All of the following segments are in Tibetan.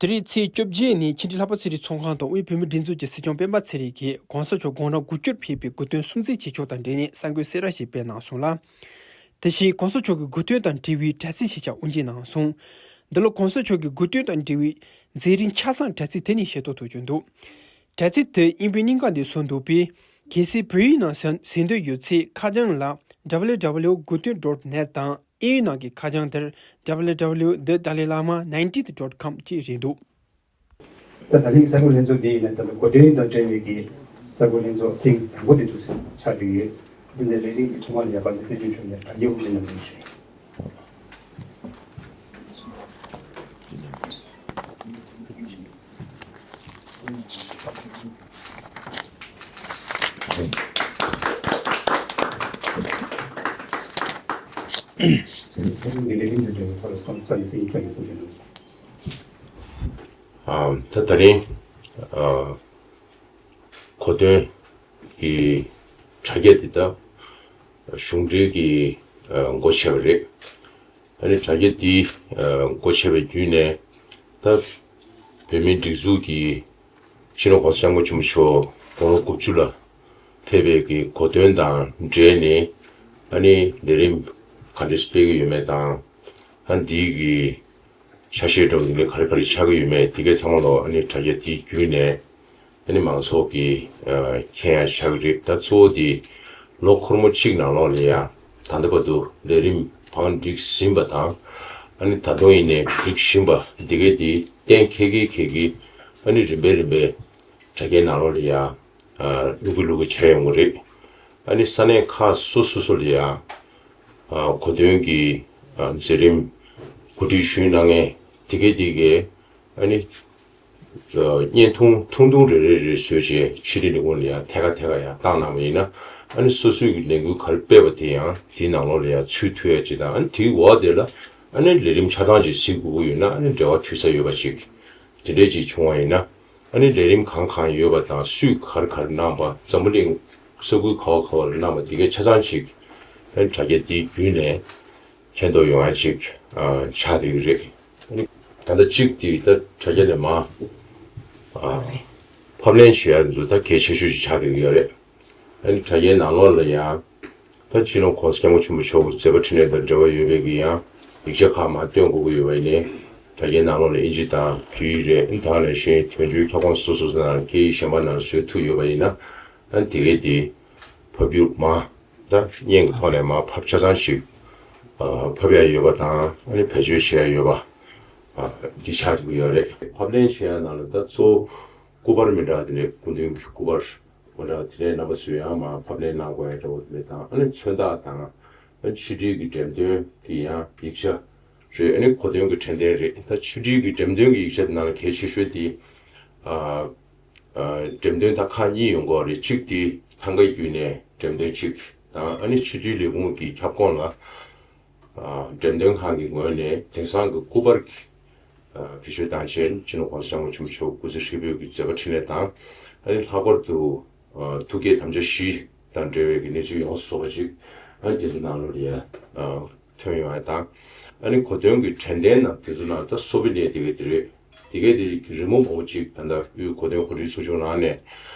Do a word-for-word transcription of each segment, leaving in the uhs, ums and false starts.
དེ་རིང་ཚེས་བཅོ་བརྒྱད་ཉིན་ཕྱི་དྲིལ་ལྷག་པ་ཚེ་རིང་ཚོགས་ཁང་དུ་དབུས་བོད་མིའི་སྒྲིག་འཛུགས་ཀྱི་སྲིད་སྐྱོང་སྤེན་པ་ཚེ་རིང་གིས་གོང་ས་མཆོག་དགུང་གྲངས་དགུ་བཅུར་ཕེབས་པའི་གོ་སྟོན་སྲུང་བརྩི་བྱེད་ཕྱོགས་དང་འབྲེལ་ནས་གསར་འགོད་གསལ་བསྒྲགས་ཤིག་སྤེལ་གནང་སོང་ལ། དེ་བཞིན་གོང་ས་མཆོག་གི་དགུང་སྟོན་དང་འབྲེལ་བའི་དྲ་ཚིགས་ཤིག་ཀྱང་དབུ་འབྱེད་གནང་སོང་། འདི་ལོ་གོང་ས་མཆོག་གི་དགུང་སྟོན་དང་འབྲེལ་བའི་མཛད་རིམ་ཆ་ཚང་དྲ་ཚིགས་དེ་ནས་ཤེས་རྟོགས་ཐུབ་རྒྱུ་འདུག། དྲ་ཚིགས་དེ་དབྱིན་བོད་གཉིས་ཀ་ནས་བཟོ་འདུག་པས། གལ་སྲིད་བོད་ཡིག་ནང་གཟིགས་འདོད་ཡོད་ཚེ་ཁ་བྱང་ལ་www དགུང་སྟོན་dot net དང་། ཨིན་ཡིག་ནང་གི་ཁ་བྱང་དེར་www the dalai lama nineteenth dot com ཅེས་རེད་འདུག། ད་ད་རིང་གསར་འགོད་ལྷན་ཚོགས་འདི་ཡིན་ན་ད་ལྟ་གོ་སྟོན་དང་འབྲེལ་བའི་གི་གསར་འགོད་ལྷན་ཚོགས་ཐེངས་དང་པོ་དེ་འདུག་ཆགས་ཀྱི་ཡོད། འདི་ནས་ལས་རིམ་གྱི་ཐོག་མ་ལ་ཡ་པ་ནི་སྲིད་སྐྱོང་མཆོག་ནས་གྲ་རྒྱས་དབུ་འབྱེད་གནང་གི་ཡིན་ཞུ། ཨ། ད་ད་རིང་ཨ་གོ་སྟོན་གྱི་དྲ་རྒྱ་འདི་ད་གཞུང་འབྲེལ་གྱི་ཨ་སྒོ་ཕྱེ་བ་རེད། ཨ་ནི་དྲ་རྒྱ་འདི་ཨ་སྒོ་ཕྱེ་བའི་བརྒྱུད་ནས་ད་བོད་མིའི་སྒྲིག་འཛུགས་ཀྱི་སྤྱི་ནོར་༸གོང་ས་༸སྐྱབས་མགོན་ཆེན་པོ་མཆོག་དགུང་ལོ་དགུ་བཅུ་ལ་ཕེབས་པའི་གི་གོ་སྟོན་དང་འབྲེལ་ནས་ཨ་ནི་ལས་རིམ་ག་འདྲས་སྤེལ་གྱི་ཡོད་མེད་དང་། ཨ་འདིའི་གི་ཆ་ཤས་འགྲོ་གི་ལས་ག་རེ་ག་རེ་ཆགས་ཀྱི་ཡོད་མེད་དེ་གའི་ཚང་མ་ལོ་ཨ་ནི་དྲ་རྒྱ་དེའི་བརྒྱུད་ནས་ཨ་ནི་མང་ཚོགས་ཀྱིས་ཨ་མཁྱེན་ཡ་ཆགས་ཀྱི་རེད། ད་གཙོ་བོ་དེ་ལོ་འཁོར་མོ་གཅིག་ནང་ལོགས་ལ་ཡ་ད་ལྟ་བར་དུ་ལས་རིམ་བང་སྒྲིག་ཟིན་པ་དང་། ཨ་ནི་ད་དུང་ཡིན་ནའི་སྒྲིག་བཞིན་པ་འདི་གའི་དེ་གཏན་འཁེལ་གྱི་འཁེལ་གྱི་ཨ་ནི་རིམ་པས་རིམ་པས་དྲ་རྒྱའི་ནང་ལོགས་ལ་ཡ་ཨ་བླུག་གི་བླུག་གི་ཆགས་ཡོང་གི་རེད། ཨ་ནི་ས་གནས་ཁག་སོ་སོ་སོ་ལ་ཡ་ཨ་གོ་སྟོན་གྱི་ཨ་མཛད་རིམ་གོ་སྒྲིག་ཞུས་གནང་མཁན་དེ་གའི་དེ་གའི་ཨ་ནི་ཨ་བརྙན་ཐུང་ཐུང་ཐུང་རེ་རེ་རེ་བཟོས་བྱས་ཕྱི་དྲིལ་ལས་ཁུངས་ལ་ཡང་ཐད་ཀ་ཐད་ཀ་ཡང་བཏང་གནང་བ་ཡིན་ན། ཨ་ནི་སོ་སོའི་གི་ལས་འགུལ་ག་རེ་སྤེལ་བ་དེ་ཡང་དེའི་ནང་ལོགས་ལ་ཡང་ཚུད་ཐུབ་ཡ་ཅིག་དང་། ཨ་ནི་དེའི་འོག་དེ་ལ་ཨ་ནི་ལས་རིམ་ཆ་ཚང་ཅིག་གཟིགས་དགོས་ཀྱི་ཡོད་ན། ཨ་ནི་འབྲེལ་བ་མཐུད་ས་ཡོད་པ་ཅིག་དེ་འདྲས་ཅིག་བྱུང་བ་ཡིན་ན། ཨ་ནི་ལས་རིམ་གང་གང་ཡོད་པ་དང་སུས་ག་རེ་ག་རེ་གནང་པ། འཛམ་བུ་གླིང་ས་ཁུལ་ག་བ་ག་བ་ལ་གནང་པ་དེ་གའི་ཆ་ཚང་ཅིག་ཨ་ནི་དྲ་རྒྱ་དེའི་བརྒྱུད་ནས་མཁྱེན་རྟོགས་ཡོང་ཡ་ཅིག་ཨ་ཆགས་བསྡད་ཀྱི་རེད། ཨ་ནི་ད་ལྟ་གཅིག་དེ་ད་དྲ་རྒྱ་ནས་མར་ཨ་ཕབ་ལེན་བྱེད་ཡ་འདུག་ད་གལ་ཆེ་ཤོས་ཅིག་ཆགས་བསྡད་ཀྱི་ཡོད་རེད། ཨ་ནི་དྲ་རྒྱའི་ནང་ལོགས་ལ་ཡང་ད་སྤྱི་ནོར་༸གོང་ས་༸སྐྱབས་མགོན་ཆེན་པོ་མཆོག་གི་མཛད་པ་འཕྲིན་ལས་དང་འབྲེལ་བ་ཡོད་པའི་གི་ཡང་ཡིག་ཆ་ཁག་མར་སྟོན་དགོས་ཀྱི་ཡོད་པ་ཡིན་ནའི། དྲ་རྒྱའི་ནང་ལོགས་ལ་ཨིན་ཇི་དང་བོད་ཡིག་རེད། ཨ་ནི་ད་ག་ནང་བཞིན་དོན་གཅོད་ཁྱབ་ཁོངས་སོ་སོ་སོ་ནང་སྐད་ཡིག་གཞན་པ་ནང་བཟོས་ཐུབ་ཡོད་པ་ཡིན་ན། ཨ་ནི་དེ་གའི་དེ་ཕབ་སྒྱུར་མར་ད་བརྙན་གྱི་ཐོག་ནས་མར་ཕབ་ཆ་ཚང་ཞིག་ཨ་ཕབ་ཡ་ཡོད་པ་དང་། ཨ་ནི་བེད་སྤྱོད་བྱེད་ཡ་ཡོད་པ་ཨ་འདི་ཆགས་ཀྱི་ཡོད་རེད། ཕབ་ལེན་བྱེད་ཡ་ནང་ལ་ད་གཙོ་བོ་སྐུ་པར་མི་འདྲ་དེ་ནས་སྐུ་མདུན་གྱི་སྐུ་པར་མི་འདྲ་དེ་ནས་རྣམ་པ་ཚོས་ཡང་མར་ཕབ་ལེན་གནང་དགོས་ཡ་འདྲ་བོ་དེ་འདྲ་དང་། ཨ་ནི་མཚོན་རྟགས་དང་། ཨ་ནི་ཕྱི་དྲིལ་གྱི་འགྲེམས་སྟོན་གྱི་ཡང་ཡིག་ཆ་རེད། ཨ་ནི་གོ་སྟོན་གྱི་དྲན་རྟེན་རེད། ད་ཕྱི་དྲིལ་གྱི་འགྲེམས་སྟོན་གྱི་ཡིག་ཆ་དེ་ནང་ལ་གལ་ཆེ་ཤོས་དེ་ཨ། ཨ་འགྲེམས་སྟོན་ད་ཁག་གཉིས་ཡོང་གི་ཡོད་རེད། གཅིག་དེ་ཐང་ག་བརྒྱུད་ནས་འགྲེམས་སྟོན་གཅིག་དང་། ཨ་ནི་ཕྱི་དྲིལ་ལས་ཁུངས་ཀྱི་ཁྱབ་ཁོངས་ལ་ཨ་འགྲེམས་སྟོན་ཁང་གི་ངོས་ནས་དེང་སང་གི་སྐུ་པར་གྱི་ཨ་བེད་སྤྱོད་བཏང་བྱས་སྤྱི་ནོར་༸གོང་ས་༸སྐྱབས་མགོན་ཆེན་པོ་མཆོག་སྐུ་ཚེ་ཧྲིལ་པོའི་གི་མཛད་པ་འཕྲིན་ལས་དང་། ཨ་ནི་ལྷག་པར་དུ་ཨ་ཐུགས་བསྐྱེད་དམ་བཅའ་བཞི་དང་འབྲེལ་བའི་གི་གནས་ཚུལ་ཡོངས་སུ་རྫོགས་པ་ཅིག་ཨ་ནི་དེ་ཚོ་ནང་ལོགས་ལ་ཡ་ཨ་ཐོན་ཡོང་ཡ་དང་། ཨ་ནི་གོ་སྟོན་གྱི་དྲན་རྟེན་ནང་དེ་ཚོ་ནང་ད་སོ་བི་ནེར་དེ་ག་དེ་རེད། དེ་གའི་དེ་རི་མོ་མང་པོ་ཅིག་ད་ལྟ་དབུས་གོ་སྟོན་གོ་སྒྲིག་ཚོགས་ཆུང་ནང་ནས་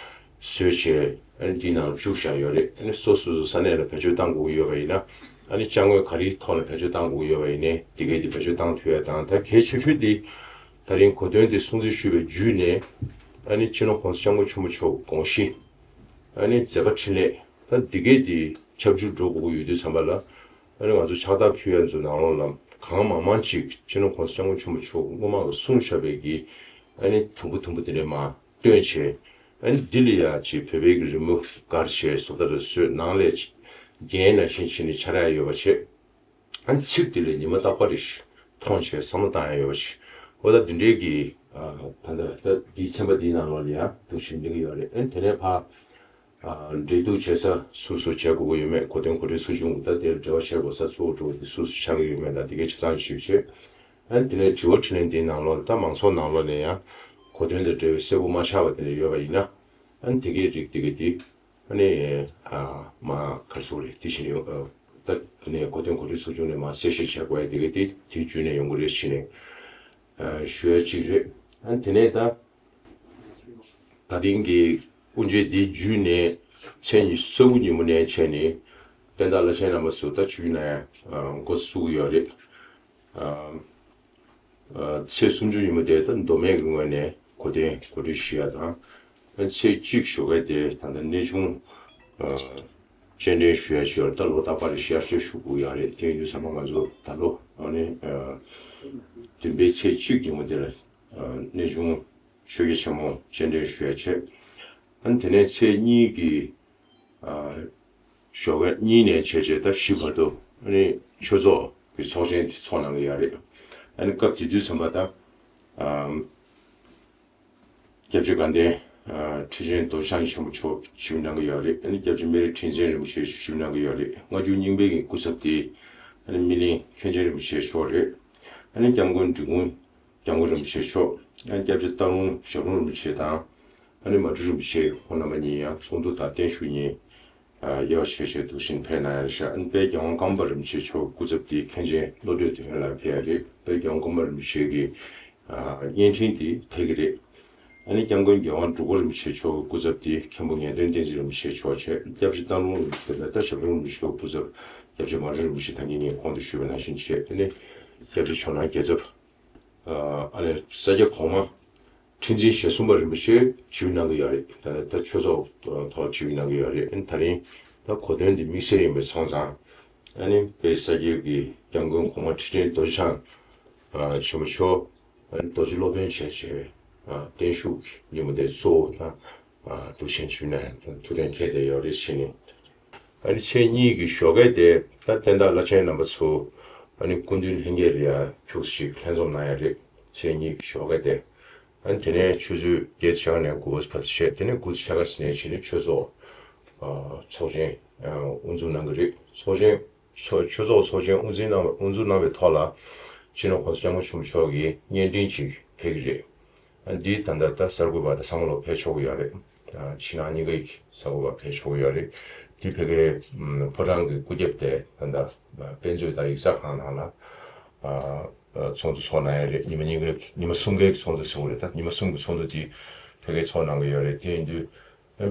བཟོས་བྱས། ཨ་ནི་འདི་ནང་བཅུག་བཞག་ཡོད་རེད། ཨ་ནི་སོ་སོ་སོ་ས་གནས་ལ་བེད་སྤྱོད་བཏང་དགོས་ཀྱི་ཡོད་པ་ཡིན་ན། ཨ་ནི་ཅ་དངོས་ག་རེའི་ཐོག་ལ་བེད་སྤྱོད་བཏང་དགོས་ཀྱི་ཡོད་པ་ཡིན་ནའི་དེ་གའི་དེ་བེད་སྤྱོད་བཏང་ཐུབ་ཡ་དང་། ད་གལ་ཆེ་ཤོས་དེ་ད་རིང་གོ་སྟོན་དེ་སྲུང་བརྩི་ཞུས་པའི་བརྒྱུད་ནས། ཨ་ནི་སྤྱི་ནོར་༸གོང་ས་༸སྐྱབས་མགོན་ཆེན་པོ་མཆོག་དགོངས་གཞི། ཨ་ནི་མཛད་པ་འཕྲིན་ལས་ད་འདི་གའི་དེ་ཁྱབ་འཇུག་འགྲོ་དགོས་ཀྱི་ཡོད་དུས་ཙམ་པ་ལ། ཨ་ནི་ང་ཚོ་ཕྱག་རྟགས་ཕུལ་ཡ་ཚོ་ནང་ལོགས་ལ་གང་མང་མང་ཅིག་སྤྱི་ནོར་༸གོང་ས་༸སྐྱབས་མགོན་ཆེན་པོ་མཆོག་སྔོན་མ་གི་གསུངས་བཞག་པའི་གི་ཨ་ནི་དུམ་བུ་དུམ་བུ་དེ་འདྲ་མར་བཏོན་བྱས། ཨ་ནི་འདི་ལ་ཡ་ཅིག་བོད་པའི་གི་རི་མོ་བཀར་བྱས་བཟོ་ལྟ་རེ་བཟོས། ནང་ལ་རྒྱན་ནང་བཞིན་བྱས་ནས་འཕྱར་ཡ་ཡོད་པ་བྱས། ཨ་ནི་ཚིག་དེ་ལ་ཉི་མ་རྟག་པར་རེ་མཐོང་བྱས་བསམ་བློ་བཏང་ཡ་ཡོད་པ་བྱས། འོ་ད་འདི་འདྲའི་གི་ཨ་ད་ལྟ་ད་འདིའི་ཚན་པ་འདིའི་ནང་ལོགས་ལ་ཡ་འདུག་བཞིན་གླེང་གི་ཡོད་རེད། ཨ་ནི་དེ་ནས་ཕར། ཨ་འབྲེལ་གཏུག་བྱེད་ས་སུ་སུ་བྱེད་དགོས་ཀྱི་ཡོད་མེད། གོ་སྟོན་གོ་སྒྲིག་ཚོགས་ཆུང་གི་ད་དེར་འབྲེལ་བ་བྱེད་དགོས་ས་གཙོ་བོ་གཙོ་བོ་དེ་སུ་སུ་ཆགས་ཀྱི་ཡོད་མེད་དང་དེ་གའི་ཆ་ཚང་ཞིབ་བྱས། ཨ་ནི་དེ་ནས་དྲི་བ་དྲིས་ལན་དེའི་ནང་ལོགས་ད་མང་ཚོགས་ནང་ལོགས་ནས་ཡང་གོ་སྟོན་དང་འབྲེལ་བའི་གསལ་པོ་མ་ཆགས་པ་དེ་འདྲ་ཡོད་པ་ཡིན་ན། ཨ་ནི་དེ་གའི་རིགས་དེ་གའི་དེ་ཨ་ནི་ཨ་མ་ག་རེ་ཟེར་དགོས་རེད། དེ་བཞིན་ཡོད་ཨ་ད་དེ་ནས་གོ་སྟོན་གོ་སྒྲིག་ཚོགས་ཆུང་ནས་མ་གསལ་བཤད་བྱེད་དགོས་ཡ་དེ་གའི་དེ་དེ་བརྒྱུད་ནས་ཡོང་གི་རེད་ཟེར་ནས། ཨ་ཞུ་ཡ་གཅིག་རེད། ཨ་ནི་དེ་ནས་ད་ད་རིང་གི་དབུ་འབྱེད་འདི་བརྒྱུད་ནས་ཚེས་ཉི་ཤུ་རྩ་དགུ་ཉིན་མོ་ནས་བྱས་ནས་བསྟན་བདག་བླ་ཆེན་རྣམ་པ་ཚོ་ད་ཆུ་ཡུལ་ན་ཡང་འགོ་བཙུགས་ཡོད་རེད། ཨ་ཨ་ཚེས་སུམ་ཅུ་ཉིན་མོ་དེ་ད་མདོ་སྨད་ཀྱི་ངོས་ནས་གོ་སྟོན་གོ་སྒྲིག་ཞུ་ཡ་དང་། ཨ་ཚེས་གཅིག་ཞོགས་ཀས་དེ་ད་ལྟ་གནས་ཆུང་ཨ་སྤྱན་འདྲེན་ཞུ་ཡ་ཞུ་ཡ་ད་ལོ་རྟག་པར་ཞལ་གསོལ་ཞུ་དགོས་ཡ་རེད། དེ་ཡིན་དུས་ཙམ་པ་ང་ཚོ་ད་ལོ་ཨ་ནི་ཨ་བདུན་པའི་ཚེས་གཅིག་ཉིན་མོ་དེ་ལ་ཨ་གནས་ཆུང་ཆོས་རྒྱལ་ཆེན་མོ་སྤྱན་འདྲེན་ཞུ་ཡ་བྱས། ཨ་ནི་དེ་ནས་ཚེས་གཉིས་ཀྱི་ཨ་ཞོགས་ཀ་གཉིས་ནས་བྱས་བྱས་ད་བཞི་བར་དུ་ཨ་ནི་ཆོས་ཚོགས་ཀྱི་ཚོགས་ཆེན་དེ་ཚོགས་གནང་གི་ཡོད་རེད། ཨ་ནི་སྐབས་དེ་དུས་ཙམ་པ་ད་ཨ་སྐྱབས་རྗེ་དགའ་ལྡན་ཨ་ཁྲི་ཆེན་རྡོ་རྗེ་འཆང་ཆེན་པོ་མཆོག་ཞུ་གནང་གི་ཡོད་རེད། ཨ་ནི་སྐྱབས་རྗེ་སྨན་རི་ཁྲི་འཛིན་རིན་པོ་ཆེ་ཞུ་གནང་གི་ཡོད་རེད། སྔ་འགྱུར་རྙིང་པའི་གི་སྐུ་ཚབ་དེ་ཨ་ནི་སྨིན་གླིང་མཁན་ཆེན་རིན་པོ་ཆེ་མཆོག་རེད། ཨ་ནི་སྐྱབས་མགོན་འབྲི་གུང་སྐྱབས་མགོན་རིན་པོ་ཆེ་མཆོག་ཨ་ནི་སྐྱབས་རྗེ་སྟག་ལུང་ཞབས་དྲུང་རིན་པོ་ཆེ་དང་། ཨ་ནི་མ་སྤྲུལ་རིན་པོ་ཆེ་ཁོང་རྣམ་པ་གཉིས་ཡང་ཚོགས་འདུ་དང་བརྟན་བཞུགས་གཉིས་ཨ་དབྱེ་བ་ཕྱེ་བྱས་འདུག་བཞིན་ཕེབས་གནང་ཡ་རེད་ཤག་ཨ་ནི་དཔལ་རྒྱལ་དབང་ཀརྨ་པ་རིན་པོ་ཆེ་མཆོག་སྐུ་ཚབ་དེ་མཁན་ཆེན་བློ་གྲོས་དོན་ལགས་ཕེབས་ཡ་རེད། དཔལ་རྒྱལ་དབང་ཀརྨ་པ་རིན་པོ་ཆེ་གི་ཨ་བརྙན་འཕྲིན་དེ་ཕེབས་ཀྱི་རེད། ཨ་ནི་སྐྱབས་མགོན་རྒྱལ་དབང་འབྲུག་པ་རིན་པོ་ཆེ་མཆོག་གི་སྐུ་ཚབ་དེ་མཁན་པོ་ངེས་དོན་བསྟན་འཛིན་རིན་པོ་ཆེ་མཆོག་བྱས། སྐྱབས་རྗེ་སྟག་ལུང་རིན་པོ་ཆེ་དང་ད་ཞབས་དྲུང་རིན་པོ་ཆེ་མཆོག་སྐུ་ཚབ་སྐྱབས་རྗེ་མ་སྤྲུལ་རིན་པོ་ཆེ་ད་གིན་ངས་གོང་དུ་ཞུས་པ་ནང་བཞིན་བྱས། དེ་ནས་སྐྱབས་རྗེ་ཇོ་ནང་རྒྱལ་ཚབ། ཨ་ནི་ས་སྐྱ་གོང་མ་ཁྲི་འཛིན་ཞེ་གསུམ་པ་རིན་པོ་ཆེ་ཆིབས་གནང་གི་ཡོད་རེད། ད་ད་ཆོས་ཚོགས་ཐོག་ཆིབས་གནང་གི་ཡོད་རེད། ཨ་ནི་ད་རིང་ད་གོ་སྟོན་འདི་དམིགས་བསལ་ཡིན་པའི་སོང་ཙང་། ཨ་ནི་དཔལ་ས་སྐྱའི་གི་སྐྱབས་མགོན་གོང་མ་ཁྲི་ཆེན་རྡོ་རྗེ་འཆང་ཨ་ཆེན་པོ་མཆོག་ཨ་ནི་རྡོ་རྗེ་སློབ་དཔོན་བྱས་བྱས་ཨ་བརྟན་བཞུགས་ཉིན་མོ་དེ་གཙོ་བོ་དང་ཨ་འདུག་བཞིན་ཞུས་ནས་ཐུགས་གཏན་འཁེལ་བསྡད་ཡོད་རེད་ཟེར་ནས། ཨ་ནི་ཚེས་གཉིས་ཀྱི་ཞོགས་ཀས་དེ་ད་བསྟན་བདག་བླ་ཆེན་རྣམ་པ་ཚོ་ཨ་ནི་སྐུ་མདུན་ལྷན་རྒྱས་ལ་ཡ་ཁྱུག་ཅིག་ལྷན་འཛོམས་གནང་ཡ་རེད། ཚེས་གཉིས་ཀྱི་ཞོགས་ཀས་དེ། ཨ་ནི་དེ་ནས་ཆུ་ཚོད་བརྒྱད་ཕྱེད་ཀ་ནས་དགུ་པ་བར་དུ་བྱས། དེ་ནས་དགུ་ཕྱེད་ཀ་ནས་བྱས་ནས་ཆོས་ཚོགས་ཨ་ཚོགས་ཆེན་ཨ་དབུ་འཛུགས་གནང་གི་རེད། ཚོགས་ཆེན་ཚོགས་ཆོས་ཚོགས་ཚོགས་ཆེན་དབུ་འཛིན་གནང་དབུ་འཛུགས་གནང་བའི་ཐོག་ལ་སྤྱི་ནོར་༸གོང་ས་༸སྐྱབས་མགོན་ཆེན་པོ་མཆོག་གིས་སྙན་སྒྲོན་ཅིག་ཕེབས་ཀྱི་རེད། ཨ་འདི་ད་ལྟ་ད་གསར་འགོད་པ་དང་ཚང་མ་ལོ་ཕེབས་ཆོག་གི་ཡོད་རེད། ཨ་ཕྱི་ནང་གཉིས་ཀའི་གསར་འགོད་པ་ཕེབས་ཆོག་གི་ཡོད་རེད། འདི་ཕ་གིའི་ཕོ་བྲང་གི་སྐུ་རྒྱབ་དེ་ད་ལྟ་དཔེ་མཛོད་དང་ཡིག་ཚགས་ཁང་ནང་ལ་ཨ་ཚོགས་འདུ་ཚོགས་གནང་ཡ་རེད། ཉི་མ་གཉིས་ཀའི་ཉི་མ་གསུམ་ཀའི་ཚོགས་འདུ་ཟེར་བ་རེད། ད་ཉི་མ་གསུམ་གྱི་ཚོགས་འདུ་དེ་ཕ་གིར་ཚོགས་གནང་གི་ཡོད་རེད། དེ་ཡིན་དུས་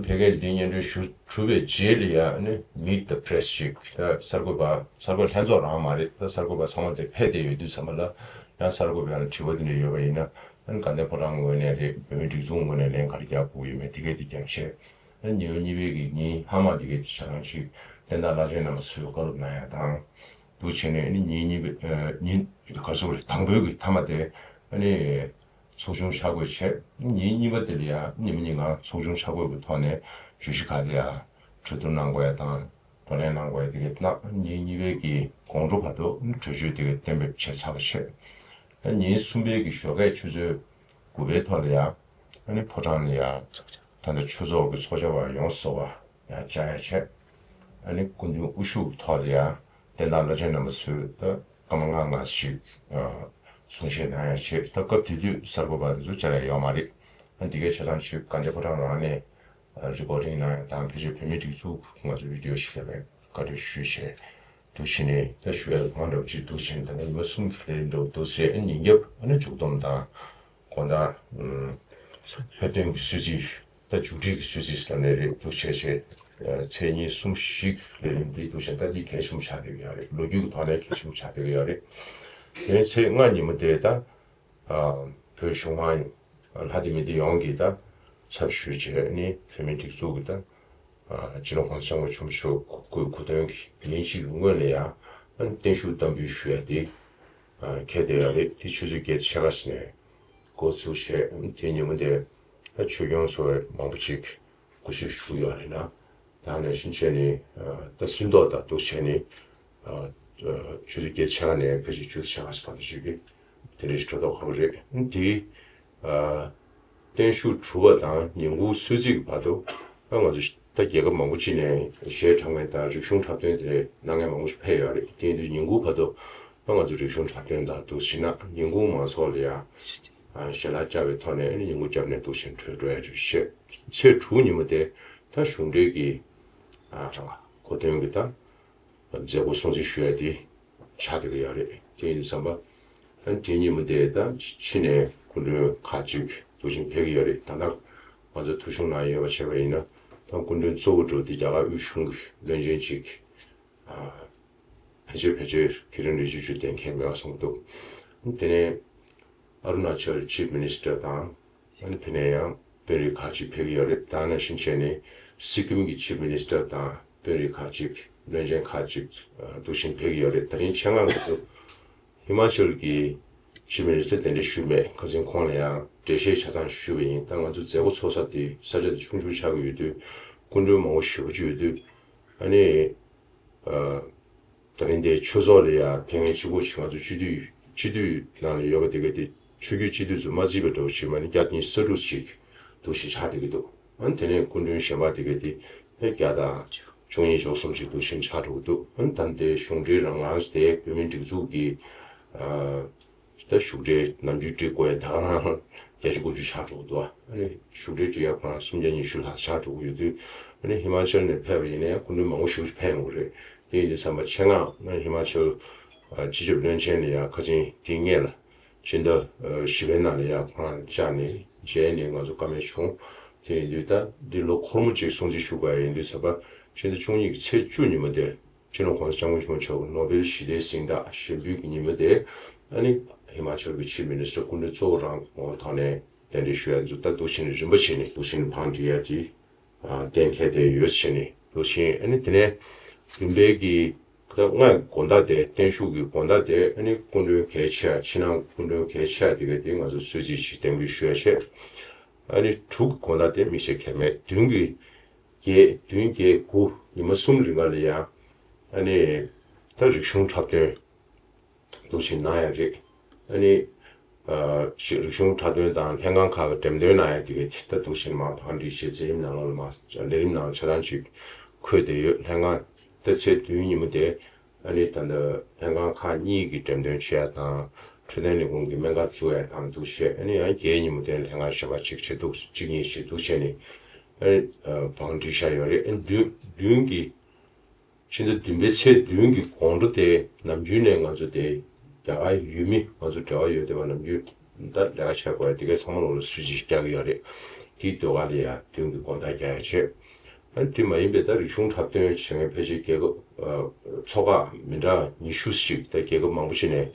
ཕ་གིར་འདི་སྙན་སྒྲོན་ཞུ་གྲུབ་པའི་རྗེས་ལ་ཡ་ནི་Meet the Press ཅིག་ད་གསར་འགོད་པ་གསར་འགོད་ལྷན་ཚོགས་རང་མ་རེད། ད་གསར་འགོད་པ་ཚང་མ་དེ་ཕེབས་བསྡད་ཡོད་དུས་ཙམ་པ་ལ་ཡང་གསར་འགོད་པ་ཡང་དྲི་བ་དེ་འདྲ་ཡོད་པ་ཡིན་ན། ཨ་ནི་དགའ་ལྡན་ཕོ་བྲང་ངོས་ནས་རེད། བོད་མིའི་སྒྲིག་འཛུགས་ངོས་ནས་ལན་ག་རེ་རྒྱག་དགོས་ཡོད་མེད་དེ་གས་དེ་རྒྱབ་བྱས། ཨ་ནི་ཉི་མ་གཉིས་པའི་གི་ཉིན་ལྷག་མ་དེ་གས་དེ་ཆ་ཚང་ཞིག་བསྟན་བདག་བླ་ཆེན་རྣམ་པ་ཚོས་བཀའ་སློབ་གནང་ཡ་དང་། འདུག་བྱས་ནས་ཨ་ནི་ཉིན་གཉིས་པའི་ཨ་ཉིན་ག་ཚོད་རེད། དང་པོའི་གི་མཐའ་མ་དེ་ཨ་ནི་ཚོགས་ཆུང་ཆ་བགོས་བྱས། ཉིན་གཉིས་པ་དེ་ལ་ཡ་ཉི་མ་གཉིས་ང་ཚོགས་ཆུང་ཆ་བགོས་ཀྱི་ཐོག་ནས་བརྗོད་གཞི་ག་རེ་ཡ་གྲོས་བསྡུར་གནང་དགོས་ཡ་དང་། བགྲོ་གླེང་གནང་དགོས་ཡ་དེ་གས་གནང་། ཉིན་གཉིས་པའི་གི་དགོང་དྲོ་བར་དུ་གྲོས་ཆོད་དེ་གས་གཏན་འབེབས་བྱས་ཚར་བ་བྱས། ཉིན་གསུམ་པའི་གི་ཞོགས་ཀས་ཆུ་ཚོད་དགུ་པའི་ཐོག་ལ་ཡ་ཨ་ནི་ཕོ་བྲང་ལ་ཡ་ད་ལྟ་ཆོས་ཚོགས་ཀྱི་ཚོགས་བཅར་བ་ཡོངས་སུ་རྫོགས་པ་ཡ་བཅར་ཡ་བྱས། ཨ་ནི་སྐུ་མདུན་དབུ་བཞུགས་ཐོག་ལ་ཡ་བསྟན་བདག་བླ་ཆེན་རྣམ་པ་ཚོས་ད་སྐར་མ་ལྔ་ལྔ་ཞིག་གསུང་བཤད་གནང་ཡ་བྱས། ད་སྐབས་དེ་དུས་གསར་འགོད་པ་དེ་ཚོ་བཅར་ཡ་ཡོད་མ་རེད། ཨ་ནི་དེ་གས་ཆ་ཚང་ཞིག་དགའ་ལྡན་ཕོ་བྲང་རང་ནས་རི་པོ་ཊིང་གནང་ཡ་དང་། ཕལ་ཆེར་བོད་མིའི་སྒྲིག་འཛུགས་ང་ཚོ་བི་ཌི་ཨོ་ཞིག་ལ་བཀའ་འཁྲོལ་ཞུས་བྱས། འདུག་བྱས་ནས་ད་ཞུ་ཡ་ལ་གང་འདྲ་བོ་ཅིག་འདུག་བྱས་ནས་ད་ནི་ཉི་མ་གསུམ་གྱི་ལས་རིམ་འདྲ་བོ་འདུག་བྱས། ཨ་ནི་ཉིན་རྒྱབ་ཨ་ནི་མཇུག་བསྡོམས་དང་། དགོང་དག་ཨུམ་ལྷོད་ཐོན་གྱི་གསོལ་ཚིགས། ད་མཇུག་སྒྲིལ་གྱི་གསོལ་ཚིགས་ལབ་ནའི་རེད། འདུག་བྱས་བྱས། ཨ་ཚེས་གཉིས་གསུམ་བཞི་གི་ལས་རིམ་འདི་འདུག་བྱས་ད་འདི་གལ་ཆེན་པོ་ཆགས་བསྡད་ཀྱི་ཡོད་རེད། ལོ་རྒྱུས་ཀྱི་ཐོག་ནས་གལ་ཆེན་པོ་ཆགས་བསྡད་ཀྱི་ཡོད་རེད། དེ་ནས་ཚེས་ལྔ་ཉིན་མོ་དེ་ད་ཨ་བོད་གཞུང་མང་ལྷ་སྡེ་མི་སྡེ་ཡོངས་ཀྱི་ད་ཚབ་ཞུས་བྱས་ནི་བོད་མིའི་སྒྲིག་འཛུགས་ཀྱི་ད་ཨ་སྤྱི་ནོར་༸གོང་ས་༸སྐྱབས་མགོན་ཆེན་པོ་མཆོག་སྐུའི་སྐུ་གདུང་གི་ཉིན་གཅིག་གི་སྔོན་ལ་ཡང་ཨ་ནི་བརྟན་བཞུགས་བསྟར་འབུལ་ཞུ་ཡ་དེ་ཨ་འཁེལ་བསྡད་ཡོད་རེད། དེ་ཆུ་ཚོད་བརྒྱད་ཕྱེད་ཀ་ཙམ་ནས་འགོ་ཚུགས་བྱས། དེ་ཉིན་མོ་དེ་ད་ཆོས་སྐྱོང་ཚོ་མང་པོ་ཅིག་སྐུ་གཟུགས་ཞུ་གི་ཡོད་རེད་ན། ད་ནང་བཞིན་བྱས་ནས་ཨ་ད་སུན་ཐོག་དང་འདུག་བྱས་ནས་ཨ་ཨ་ཆུ་ཚོད་བརྒྱད་ཕྱེད་ཀ་ནས་ཕལ་ཆེར་ཆུ་ཚོད་ཕྱེད་ཀ་ཙམ་བར་དུ་ཞིག་གི་དེ་འདྲའི་གྲོས་ཐོག་ཁག་པོ་རེད། དེ་ཨ་བརྟན་བཞུགས་གྲུབ་པ་དང་ཉིན་གུང་གསོལ་ཚིགས་ཀྱི་བར་དུ་ཨ་ང་ཚོ་ད་རྒྱལ་ཁབ་མང་པོ་ཅིག་ནས་གཞས་འཁྲབ་མཁན་དང་རིག་གཞུང་འཁྲབ་སྟོན་དེ་འདྲའི་གནང་མཁན་མང་པོ་ཞིག་ཕེབས་ཡོད་རེད། དེ་ཡིན་དུས་ཉིན་གུང་བར་དུ་ཨ་ང་ཚོ་རིག་གཞུང་འཁྲབ་སྟོན་དང་འདུག་བྱས་ན་ཉིན་གུང་མང་ཚོགས་ལ་ཡང་ཨ་ཞལ་ལག་བཅར་བའི་ཐོག་ནས་ཨ་ནི་ཉིན་གུང་བརྒྱབ་ནས་འདུག་བྱས་གྲོལ་འགྲོ་ཡ་རེད་བཤད། ཚེས་དྲུག་ཉིན་མོ་དེ་ད་གཞུང་འབྲེལ་གྱི་ཨ་གོ་སྟོན་གྱི་ད་མཛད་སྒོ་སྲུང་བརྩི་ཞུ་ཡ་དེ་ཆགས་བསྡད་ཀྱི་ཡོད་རེད། དེ་ཡིན་དུས་ཙམ་པ་ ཨ་དེ་ཉིན་མོ་དེ་ད་ཕྱི་ནས་སྐུ་མགྲོན་ཁག་ཅིག་འདུག་སེ་ཕེབས་ཀྱི་ཡོད་རེད། ད་ལྟ་ང་ཚོ་ཐོ་གཞུང་ནང་ཡོད་པ་བྱས་པ་ཡིན་ན། ད་སྐུ་མགྲོན་གཙོ་བོ་འདྲ་བོ་དེ་རྒྱ་གར་དབུས་གཞུང་གི་བློན་ཆེན་ཅིག་ཕལ་ཆེར་ཕལ་ཆེར་ཁེ་རིན་རིག་ཆུ་ཆུ་གཏན་འཁེལ་མེད་པ་སོང་འདུག་དེ་ནས་ཨ་རུ་ན་ཅལ་ཆིབ་མི་ནི་སི་ཊར་དང་། ཨ་ནི་དེ་ནས་ཡང་དཔོན་རིགས་ཁག་ཅིག་ཕེབས་ཀྱི་ཡོད་རེད། ད་ནང་བཞིན་བྱས་ནས་སི་ཀིམ་གྱི་ཆིབ་མི་ནི་སི་ཊར་དང་དཔོན་རིགས་ཁག་ཅིག་བློན་ཆེན་ཁག་ཅིག་འདུག་སེ་ཕེབས་ཀྱི་ཡོད་རེད། ད་རིང་ཆེད་མངགས་ང་ཚོ་ཧི་མ་ཅལ་གྱི་ཆིབ་མི་ནི་སི་ཊར་གདན་འདྲེན་ཞུས་མེད། ཁ་སང་ཁོང་ལ་ཡང་འགྲེལ་བཤད་ཆ་ཚང་ཞུས་པ་ཡིན། ད་ང་ཚོ་མཛད་སྒོ་ཚོགས་ས་དེ་ས་ཆ་དེ་ཆུང་ཆུང་ཆགས་ཀྱི་ཡོད་དུས། སྐུ་མགྲོན་མང་པོ་ཞེ་པོ་ཅིག་ཡོད་དུས། ཨ་ནི། ཨ། ད་རིང་དེ་ཆོས་ཚོགས་ལ་ཡང་ཕེབས་མཁན་གཅིག་པོ་ཞིག་ང་ཚོ་སྤྱི་འཐུས་སྤྱི་འཐུས་ནང་ལ་ཡོད་པ་དེ་ག་དེ་ཆོས་བརྒྱུད་སྤྱི་འཐུས་ཚོ་མ་བརྩིས་པ་འདྲ་བོ་ཞིག་མ་ནི་བརྒྱ་དང་ཉི་ཤུ་རྩ་དྲུག་ཅིག་འདུག་སེ་ཆགས་བསྡད་ཀྱི་འདུག་ཨ་ནི་དེ་ནས་སྐུ་མགྲོན་གཞན་པ་དེ་ག་དེ་ཕལ་བརྒྱ་དང་བཅུ་གཉིས་བཅུ་གསུམ་ཅིག་འདུག་སེ་ཆགས་འགྲོ་གི་འདུག་ཨ་ནི་ད་ལྟའི་གཞུང་འབྲེལ་རང་ལངས་དེ་བོད་མིའི་སྒྲིག་འཛུགས་ཀྱི་ཨ། ད་བཞུགས་གྲལ་ནམ་རྒྱུན་སྒྲིག་དགོས་ཡ་ད་ག་རང་བརྒྱད་ཅུ་དགུ་བཅུ་ཆགས་འགྲོ་གི་འདུག་ཨ་ནི་བཞུགས་གྲལ་སྒྲིག་ཡ་ཁོ་རང་སུམ་བརྒྱ་ཉི་ཤུ་ལྷག་ཆགས་འགྲོ་གི་ཡོད་དུས། ཨ་ནི་ཧི་མ་ཅལ་ནས་ཕེབས་པ་ཡིན་ན་ཡང་སྐུ་མགྲོན་མང་པོ་ཞིག་ཕེབས་ཡོང་གི་རེད། དེ་ཡིན་དུས་ཙམ་པ་ཆེད་མངགས་ང་ཧི་མ་ཅལ་སྤྱི་ཁྱབ་བློན་ཆེན་ལ་ཡང་ཁ་སང་དེའི་སྔོན་ལ་སྤྱི་ཟླ་བཞི་པའི་ནང་ལ་ཡང་ཁོ་རང་བཅར་ནས་མཇལ་ནས་ང་ཚོ་བཀའ་མོལ་བྱུང་། དེ་ཡིན་དུས་ད་འདི་ལོ་འཁོར་མོ་གཅིག་སྲུང་བརྩི་ཞུ་དགོས་ཡ་ཡིན་དུས་ཙམ་པ་ཕྱི་ཟླ་བཅུ་གཉིས་ཀྱི་ཚེས་བཅུ་ཉིན་མོ་དེར། སྤྱི་ནོར་༸གོང་ས་༸སྐྱབས་མགོན་ཆེན་པོ་མཆོག་གི་ནོ་བེལ་ཞི་བདེའི་གཟེངས་རྟགས་ཞལ་འབུལ་གྱི་ཉིན་མོ་དེ། ཨ་ནི་ཧི་མ་ཅལ་གྱི་ཆིབ་མི་ནི་སི་ཊར་སྐུ་མགྲོན་གཙོ་བོ་རང་ངོ་བོ་ཐོག་ནས་གདན་འདྲེན་ཞུ་ཡ་ཚོ་ད་འདུག་སེ་ནས་རིམ་པ་བྱས་ནས་འདུག་སེ་ནས་བང་སྒྲིག་ཡ་དེ་གཏན་འཁེལ་བསྡད་ཡོད་ཟེར་ནས་འདུག་སེ། ཨ་ནི་དེ་ནས་བདུན་པའི་གི་ད་ལྔ་དགོང་དག་དེ་བརྟན་བཞུགས་ཀྱི་དགོང་དག་དེ་ཨ་ནི་སྐུ་མགྲོན་གལ་ཆེ་བ་ཕྱི་ནང་སྐུ་མགྲོན་གལ་ཆེ་བ་དེ་ག་དེ་ང་ཚོ་གསོལ་ཚིགས་ཤིག་གདན་འབུལ་ཞུ་ཡ་བྱས། ཨ་ནི་དྲུག་གི་དགོང་དག་དེ་དམིགས་བསལ་གལ་མེད་བདུན་གྱི་བརྒྱད་བདུན་བརྒྱད་དགུ་ཉི་མ་གསུམ་རིང་ག་ལ་ཡང་ཨ་ནི་ད་རིག་གཞུང་འཁྲབ་སྟོན་འདུག་སེ་གནང་ཡ་རེད། ཨ་ནི་ཨ་ཞིག་རིག་གཞུང་འཁྲབ་སྟོན་དང་ལྷན་ཁང་ཁག་གི་འགྲེམས་སྟོན་གནང་ཡ་དེ་གའི་དེ་ད་འདུག་སེ་མར་བང་སྒྲིག་བྱས་མཛད་རིམ་ནང་ལོགས་ལ་མར་ལས་རིམ་ནང་ཆ་ཚང་ཅིག་འཁོད་བསྡད་ཡོད། ལྷན་ཁང་ད་ཚེས་བདུན་ཉིན་མོ་དེ། ཨ་ནི་ད་ལྟ་ལྷན་ཁང་ཁག་གཉིས་ཀྱི་འགྲེམས་སྟོན་བྱེད་ཡ་དང་། འཕྲོད་བསྟེན་ལས་ཁུངས་ཀྱི་སྨན་ཁབ་བཙུགས་ཡ་དང་འདུག་བྱས། ཨ་ནི་ཡང་བརྒྱད་ཉིན་མོ་དེ་ལྷན་ཁང་གཞན་པ་གཅིག་བྱས་འདུག་གཅིག་གཉིས་བྱས་འདུག་བྱས་ནས་ཨ་ནི་བང་སྒྲིག་བཞག་ཡོད་རེད། ཨ་ནི་བདུན་བདུན་གྱི་ཕྱི་ཟླ་བདུན་པའི་ཚེས་བདུན་གྱི་དགོང་དྲོ་དེ་ནམ་རྒྱུན་ནས་ང་ཚོ་དེ་རྒྱ་གར་ཡུལ་མི་ང་ཚོ་འབྲེལ་བ་ཡོད་བསྡད་པ་ནམ་རྒྱུན་ད་ལས་ཀ་བྱེད་དགོས་ཡ་དེ་གའི་ཚང་མ་ལོག་ལ་གསོལ་ཚིགས་རྒྱག་གི་ཡོད་རེད། དེའི་ཟློས་གར་ལ་ཡ་བདུན་གྱི་དགོང་དག་རྒྱག་ཡ་བྱས། ཨ་དེ་མ་ཡིན་པའི་ད་རིག་གཞུང་འཁྲབ་སྟོན་བྱེད་མཁན་ཕལ་ཆེར་རྒྱལ་ཁབ་ཨ་ཚོགས་ཁག་མི་འདྲ་ཉི་ཤུ་ཞིག་ད་རྒྱལ་ཁབ་མང་པོ་ཞིག་ནས་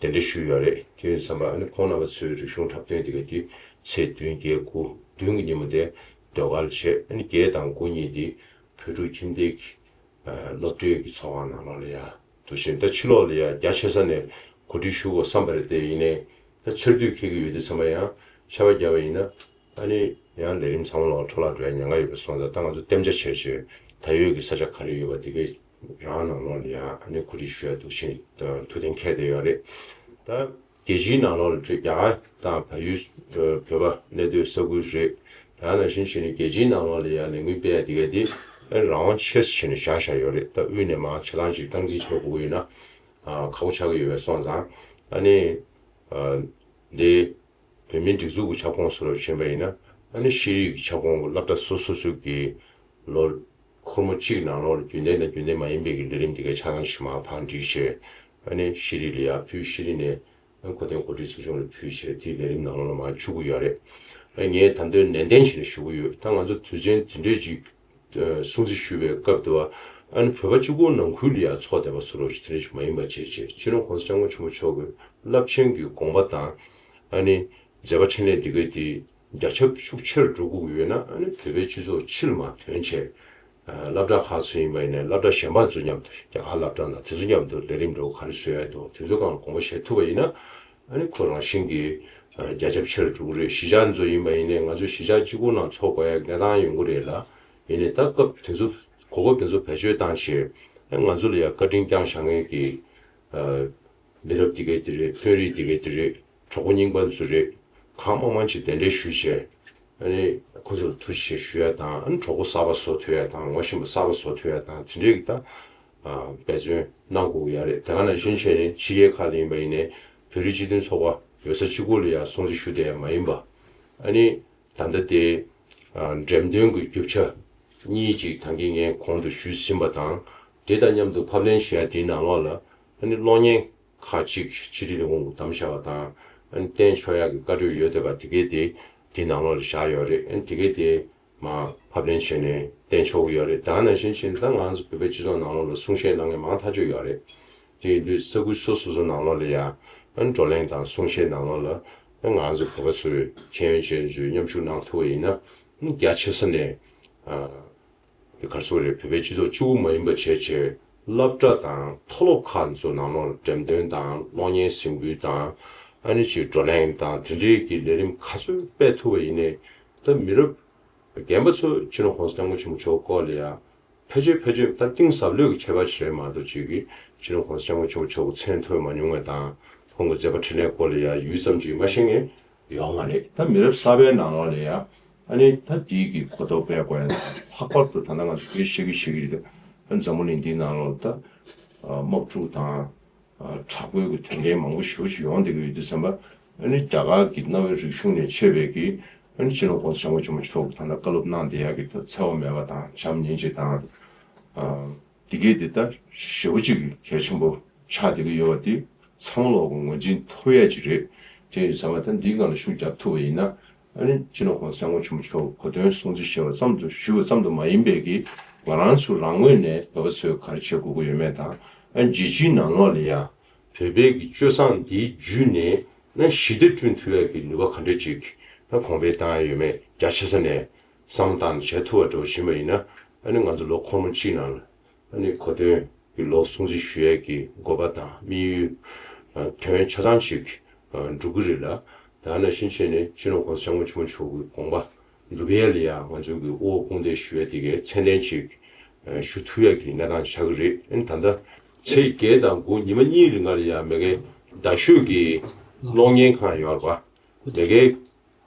གདན་འདྲེན་ཞུས་ཡོད་རེད། དེ་ཡིན་ཙམ་པ་ཨ་ནི་ཁོང་རྣམ་པ་ཚོའི་རིག་གཞུང་འཁྲབ་སྟོན་དེ་ག་དེ་ཚེས་བདུན་བརྒྱད་དགུ་བདུན་གྱི་ཉིན་མོ་དེ་ཟློས་གར་བྱས། ཨ་ནི་བརྒྱད་དང་དགུ་གཉིས་དེ་བོད་ཕྲུག་ཁྱིམ་སྡེ་གི་ཨ་སློབ་གྲྭའི་གི་ཚོགས་ཁང་ནང་ལོགས་ལ་ཡ་འདུག་བྱས། ད་ཕྱི་ལོགས་ལ་ཡ་རྒྱ་ཆེ་ས་ནས་གོ་སྒྲིག་ཞུ་དགོས་བསམ་པ་རེད་དེ། ཡིན་ནའི་ད་ཆར་དུས་འཁེལ་གྱི་ཡོད་དུས་ཙམ་པ་ཡང་ཆར་པ་བརྒྱབ་པ་ཡིན་ན་ཨ་ནི་ཡང་ལས་རིམ་ཚང་མ་ལོག་འཕྲོ་བརླག་འགྲོ་ཡ་ཉེན་ཁ་ཡོད་པའི་སོང་ཙང་། ད་ང་ཚོ་གཏན་འཇགས་བྱས་བྱས་ད་ཡོད་ཀྱི་ས་ཆ་ག་རེ་ཡོད་པ་དེ་གའི་རང་ནང་ལོགས་ལ་ཡ་ཨ་ནི་གོ་སྒྲིག་ཞུ་ཡ་འདུག་བྱས་ཐུགས་གཏན་འཁེལ་བསྡད་ཡོད་རེད། ད་རྒྱལ་སྤྱིའི་ནང་ལོགས་ལ་རེད། རྒྱ་གར་དང་བལ་ཡུལ་བོད་པ་གནས་སྡོད་ས་ཁུལ་རེད། ད་ནང་བཞིན་བྱས་ནས་རྒྱལ་སྤྱིའི་ནང་ལོགས་ལ་ཡ་ལས་འགུལ་སྤེལ་ཡ་དེ་ག་དེ་ཨ་ནི་རང་དབང་ཆེ་ས་བྱས་ནས་བཞག་བཞག་ཡོད་རེད། ད་དབུས་ནས་མར་ཆ་ཚང་ཅིག་སྟངས་འཛིན་བྱེད་དགོས་ཀྱི་ཡོད་ན་ཨ་ཁག་པོ་ཆགས་ཀྱི་ཡོད་པའི་སོང་ཙང་། ཨ་ནི་ཨ་འདི་བོད་མིའི་སྒྲིག་འཛུགས་ཀྱི་ཁྱབ་ཁོངས་སུ་ལ་ཕྱིན་པ་ཡིན་ན་ཨ་ནི་ཤེས་རིག་གི་ཁྱབ་ཁོངས་ཀྱི་སློབ་གྲྭ་སོ་སོ་སོ་གི་ལོ་འཁོར་མོ་གཅིག་ནང་ལོགས་ལ་རྒྱུན་ལྡན་དང་རྒྱུན་ལྡན་མ་ཡིན་པའི་གི་ལས་རིམ་དེ་གའི་ཆ་ཚང་ཞིག་མར་བང་སྒྲིག་བྱས། ཨ་ནི་ཤེས་རིག་ལ་ཡར་ཕུལ། ཤེས་རིག་ནས་ཨ་ནི་འཁོར་དོན་གོ་སྒྲིག་ཚོགས་ཆུང་ལ་ཕུལ་བྱས་དེའི་ལས་རིམ་ནང་ལོགས་ལ་མར་འཇུག་གི་ཡོད་རེད། ཨ་ངས་ད་དུང་ནན་ཏན་བྱས་ནས་ཞུ་གི་ཡོད། ད་ང་ཚོ་དུས་ཆེན་དེ་འདྲས་ཅིག་ཨ་སྲུང་བརྩི་ཞུ་བའི་སྐབས་དུ་བ་ཨ་ནི་བོད་པ་གཅིག་པོ་ནང་ཁུལ་ལ་ཡར་ཚོགས་བསྡད་པ་བཟོ་འདྲ་ཞིག་དེ་འདྲས་ཅིག་མ་ཡིན་པ་བྱས་བྱས་སྤྱི་ནོར་༸གོང་ས་༸སྐྱབས་མགོན་ཆེན་པོ་མཆོག་གི་རླབས་ཆེན་གྱི་དགོངས་པ་དང་ཨ་ནི་མཛད་པ་འཕྲིན་ལས་འདི་གའི་དེ་རྒྱ་ཁྱབ་ཤུགས་ཆེར་འགྲོ་དགོས་ཀྱི་ཡོད་ན། ཨ་ནི་བོད་པའི་སྤྱི་ཚོགས་ཕྱི་ལ་མར་ཐོན་བྱས། ཨ་སློབ་གྲྭ་ཁག་ཚོ་ཡིན་པ་ཡིན་ནའི་སློབ་གྲྭ་གཞན་པ་ཚོ་མཉམ་དུ་རྒྱ་གར་སློབ་གྲྭ་དང་དེ་ཚོ་མཉམ་དུ་ལས་རིམ་འདྲ་བོ་ག་རེ་བཟོ་ཡ་འདུག་དེ་ཚོ་སྒང་ལ་དགོངས་པ་བཞེས་ཐུབ་པ་ཡིན་ན། ཨ་ནི་ཁོ་རང་བཞིན་གྱིས་ཨ་རྒྱ་ཁྱབ་ཆེར་འགྲོ་གི་རེད། གཞིས་ཆགས་ཚོ་ཡིན་པ་ཡིན་ནའི་ང་ཚོ་གཞིས་ཆགས་གཅིག་པོ་ནང་ཚོགས་དགོས་ཡ་གནས་སྟངས་ཡོང་གི་རེད་ལ། ཡིན་ནའི་ད་སྐབས་དེ་ཚོ་གོ་སྐབས་དེ་ཚོ་བེད་སྤྱོད་བཏང་བྱས་ཨ་ང་ཚོ་ལ་ཡ་བཀའ་དྲིན་བསྐྱངས་བཞག་མཁན་གྱི་ཨ་མི་རབས་དེ་གའི་དེ་རེད། དཔོན་རིགས་དེ་གའི་དེ་རེད། གྲོགས་པོ་རྙིང་པ་ཚོ་རེད། གང་མང་མང་ཅིག་གདན་འདྲེན་ཞུས་བྱས། ཨ་ནི་ཁོ་ཚོར་ཐུགས་རྗེ་ཆེ་ཞུ་ཡ་དང་། ཨ་ནི་གྲོགས་པོ་གསར་པ་བཟོ་ཐུབ་ཡ་དང་། ངོ་ཤེས་པ་གསར་པ་བཟོ་ཐུབ་ཡ་དང་། དེ་འདྲའི་གི་ད་ཨ་འབད་བརྩོན་གནང་དགོས་ཀྱི་ཡོད་རེད། དེ་ག་ནང་བཞིན་བྱས་ནས་ཕྱི་རྒྱལ་ཁག་ལ་ཡིན་པ་ཡིན་ནའི་བོད་རིགས་སྤྱི་མཐུན་ཚོགས་པ་ཡོད་ས་གཅིག་པོ་ལ་ཡང་སྲུང་བརྩི་ཞུ་བསྡད་ཡ་མ་ཡིན་པ། ཨ་ནི་ད་ལྟ་དེ་ཨ་འགྲེམས་སྟོན་གྱི་རྒྱུ་ཆ་གཉིས་ཅིག་ད་གིན་ངས་གོང་དུ་ཞུས་ཟིན་པ་དང་། དེ་དང་མཉམ་དུ་ཕབ་ལེན་བྱེད་ཡ་དེའི་ནང་ལོགས་ལ་ཨ་ནི་གློག་བརྙན་ ཁག་ཅིག་ཕྱི་དྲིལ་ལས་ཁུངས་བདམས་བཞག་པ་དང་། ཨ་ནི་བསྟན་ཆོག་ཡག་གི་བཀའ་འཁྲོལ་ཡོད་བསྡད་པ་དེ་གས་དེ་དེ་ནང་ལོགས་ལ་བཞག་ཡོད་རེད། ཨ་ནི་དེ་གས་དེ་མར་ཕབ་ལེན་བྱས་ནས་བསྟན་ཆོག་གི་ཡོད་རེད། ད་ནང་བཞིན་བྱས་ན་ད་ང་ཚོ་བོད་པའི་སྤྱི་ཚོགས་ནང་ལོགས་ལ་གསུང་བཤད་གནང་མཁན་མང་ཐག་ཆོད་ཡོད་རེད། དེ་ཡིན་དུས་ས་ཁུལ་སོ་སོ་སོ་ནང་ལོགས་ལ་ཡ་ཨ་ནི་བགྲོ་གླེང་དང་གསུང་བཤད་ནང་ལོགས་ལ་ཨ་ང་ཚོ་བོད་པ་ཚོའི་མཁྱེན་ཡོན་ཅན་ཚོས་མཉམ་ཞུགས་གནང་ཐུབ་པ་ཡིན་ན་ཨ་ནི་རྒྱ་ཆེ་ས་ནས་ཨ། དེ་ག་རེ་ཟེར་དགོས་རེད། བོད་པའི་སྤྱི་ཚོགས་གཅིག་པུ་མ་ཡིན་པ་བྱས་བྱས་སློབ་གྲྭ་དང་མཐོ་སློབ་ཁག་ཚོ་ནང་ལོགས་ལ་འགྲེམས་སྟོན་དང་གློག་བརྙན་གཟིགས་འབུལ་དང་ཨ་ནི་ཅིག་བགྲོ་གླེང་དང་དེ་འདྲའི་གི་ལས་རིམ་ག་ཚོད་སྤེལ་ཐུབ་པ་ཡིན་ནའི་ད་མི་རབས་རྒན་པ་ཚོས་སྤྱི་ནོར་༸གོང་ས་༸སྐྱབས་མགོན་ཆེན་པོ་མཆོག་སྐོར་ལ་ཡང་ཕལ་ཆེར་ཕལ་ཆེར་ད་གཏིང་ཟབ་ལོས་ཀྱི་ཁྱད་པར་ཞིག་རེད་མ་གཏོགས་ཅིག་གི་སྤྱི་ནོར་༸གོང་ས་༸སྐྱབས་མགོན་ཆེན་པོ་མཆོག་གི་མཚན་ཐོས་མ་མྱོང་བ་དང་ཁོང་གི་མཛད་པ་འཕྲིན་ལས་སྐོར་ལ་ཡང་ཡུད་ཙམ་ཅིག་མ་ཤེས་མཁན་ཡོང་མ་རེད། ད་མི་རབས་གསར་པའི་ནང་ལོགས་ལ་ཡང་ཨ་ནི་ད་དེའི་གི་གོ་རྟོགས་སྤེལ་དགོས་ཡ་ལྷག་པར་དུ་ད་ལྟ་ང་ཚོ་དཔེ་ཤེས་ཀྱི་ཤེས་ཀྱི་རེད། ད་འཛམ་བུ་གླིང་འདིའི་ནང་ལོགས་ད་དམག་འཁྲུག་དང་དྲག་པོའི་གི་དོན་རྐྱེན་མང་པོ་ཞེ་པོ་ཅིག་ཡོང་བསྡད་ཀྱི་ཡོད་དུས་ཙམ་པ། ཨ་ནི་རྒྱ་གར་གྱི་གནའ་བོའི་རིག་གཞུང་ནས་མཆེད་པའི་གི་ཨ་ནི་སྤྱི་ནོར་༸གོང་ས་༸སྐྱབས་མགོན་ཆེན་པོ་མཆོག་གིས་ད་ལྟ་བཀའ་སློབ་གནང་བསྡད་ཡ་གི་ད་འཚེ་བ་མེད་པ་དང་བྱམས་སྙིང་རྗེ་དང་། ཨ། འདི་གས་འདི་ལྟར་ཞེ་པོ་ཅིག་གལ་ཆེན་པོ་ཆགས་བསྡད་ཀྱི་ཡོད་པ་འདི་ཚང་མ་ལོག་གི་ངོས་འཛིན་ཐུབ་ཡ་ཅིག་རེད། དེ་ཡིན་ཙང་ད་འདིའི་སྒང་ལ་ཤུགས་རྒྱབ་ཐུབ་པ་ཡིན་ན་ཨ་ནི་སྤྱི་ནོར་༸གོང་ས་༸སྐྱབས་མགོན་ཆེན་པོ་མཆོག་གི་གོ་སྟོན་སྲུང་བརྩི་ཞུས་པ་ཙམ་དུ་ཞུས་པ་ཙམ་དུ་མ་ཡིན་པའི་གི་ང་རང་ཚོ་རང་ངོས་ནས་བོད་པ་ཚོས་ག་རེ་བྱེད་དགོས་ཀྱི་ཡོད་མེད་དང་ཨ་ནི་རྒྱལ་སྤྱིའི་ནང་ལོགས་ལ་ཡ་བོད་པའི་གི་སྤྱོད་བཟང་འདིའི་བརྒྱུད་ནས་ན་ཞི་བདེ་བསྐྲུན་ཐུབ་ཡ་གི་ནུས་པ་ག་འདྲ་ཅིག་ད་གོང་འཕེལ་བཏང་ཡ་ཡོད་མེད་རྒྱ་ཆེ་ས་ནས་བསམ་བློ་བཏང་ནས་བྱེད་ཐུབ་པ་འདྲ་བོ་ཕྱིན་པ་ཡིན་ན་ཨ་ནི་ང་ཚོ་ལོ་འཁོར་མོ་གཅིག་ནང་ལ། ཨ་ནི་གོ་སྟོན་གྱི་ལོ་སྲུང་བརྩི་ཞུ་ཡས་ཀྱི་དགོས་པ་དང་དམིགས་ཡུལ་ཨ་དོན་ཆ་ཚང་ཞིག་ཨ་འགྲུབ་ཀྱི་རེད་ལ། ད་ནང་བཞིན་བྱས་ནས་སྤྱི་ནོར་༸གོང་ས་༸སྐྱབས་མགོན་ཆེན་པོ་གི་དགོངས་པ་འགྲུབ་ཡས་ལ་ཡང་ང་ཚོའི་གི་དབུ་འོག་དཔུང་འདེགས་ཞུ་ཡས་དེ་གའི་ཚད་ལྡན་ཅིག་ཨ་ཞུ་ཐུབ་ཡས་ཀྱི་གནས་སྟངས་ཆགས་ཀྱི་རེད། ཨ་ནི་ད་ལྟ་ཚེས་བརྒྱད་དང་དགུ་ཉི་མ་གཉིས་རིང་ལ་ཡང་མ་གིའི་རྡ་ཤོད་ཀྱི་གློག་བརྙན་ཁང་ཡོད་རེད་པ། མ་གིའི་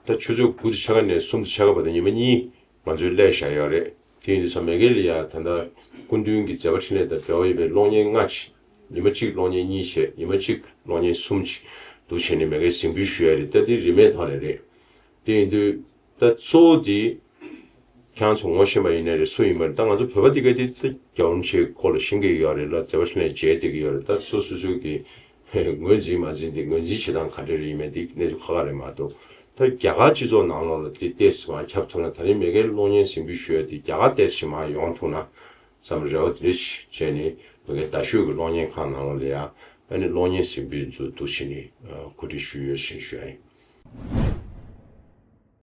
ད་ཆུ་ཚོད་དགུ་དང་ཕྱེད་ཀ་ནས་གསུམ་དང་ཕྱེད་ཀ་བར་དུ་ཉི་མ་གཉིས་ང་ཚོའི་སླེབས་བཞག་ཡོད་རེད། དེ་ཡིན་དུས་ཙང་མ་གི་ལ་ཡ་ད་ལྟ་སྐུ་མདུན་གྱི་མཛད་པ་འཕྲིན་ལས་དང་འབྲེལ་བ་ཡོད་པའི་གློག་བརྙན་ལྔ་ཅིག་ཉི་མ་གཅིག་གློག་བརྙན་གཉིས་བྱས། ཉི་མ་གཅིག་གློག་བརྙན་གསུམ་ཅིག་འདུག་བྱས་ནས་མ་གིའི་གཟིགས་འབུལ་ཞུ་ཡ་རེད། ད་དེ་རིན་མེད་ཐོག་ནས་རེད། དེ་ཡིན་དུས་ད་གཙོ་བོ་དེ་ཁྱེད་རང་ཚོ་ངོ་ཤེས་པ་ཡིན་ནའི་རེད། སུ་ཡིན་པ་རེད། ད་ང་ཚོ་བོད་པ་དེ་ག་དེ་ད་རྒྱལ་བ་རིན་པོ་ཆེའི་སྐོར་ལ་ཤེས་ཀྱི་ཡོད་རེད་ལ། མཛད་པ་འཕྲིན་ལས་མཇལ་བསྡད་ཀྱི་ཡོད་རེད། ད་སོ་སོ་སོ་གི་ངོས་འཛིན་མ་འཛིན་དེ་ངོས་འཛིན་བྱེད་སྟངས་ག་འདྲ་རེ་ཡིན་མིན་དེ་གནས་ཚུལ་ཁག་ཁག་རེད་མ་གཏོགས། ད་རྒྱ་གར་སྤྱི་ཚོགས་ནང་ལོགས་ལ་དེ་ཏོག་ཙམ་མར་ཁྱབ་ཐུབ་ན། ད་རིང་མ་གིའི་གློག་བརྙན་གཟིགས་འབུལ་ཞུ་ཡ་དེ་རྒྱ་གར་ཏོག་ཙམ་མར་ཡོང་ཐུབ་ན་བསམ་རེ་བ་དེ་འདྲ་ཞིག་བྱས་ནས་མ་གིའི་རྡ་ཤོད་ཀྱི་གློག་བརྙན་ཁང་ནང་ལོགས་ལ་ཡ་ཨ་ནི་གློག་བརྙན་གཟིགས་འབུལ་ཚོ་འདུག་བྱས་ནས་གོ་སྒྲིག་ཞུས་ཡོད་ཞེས་ཞུ་ཡ་ཡིན།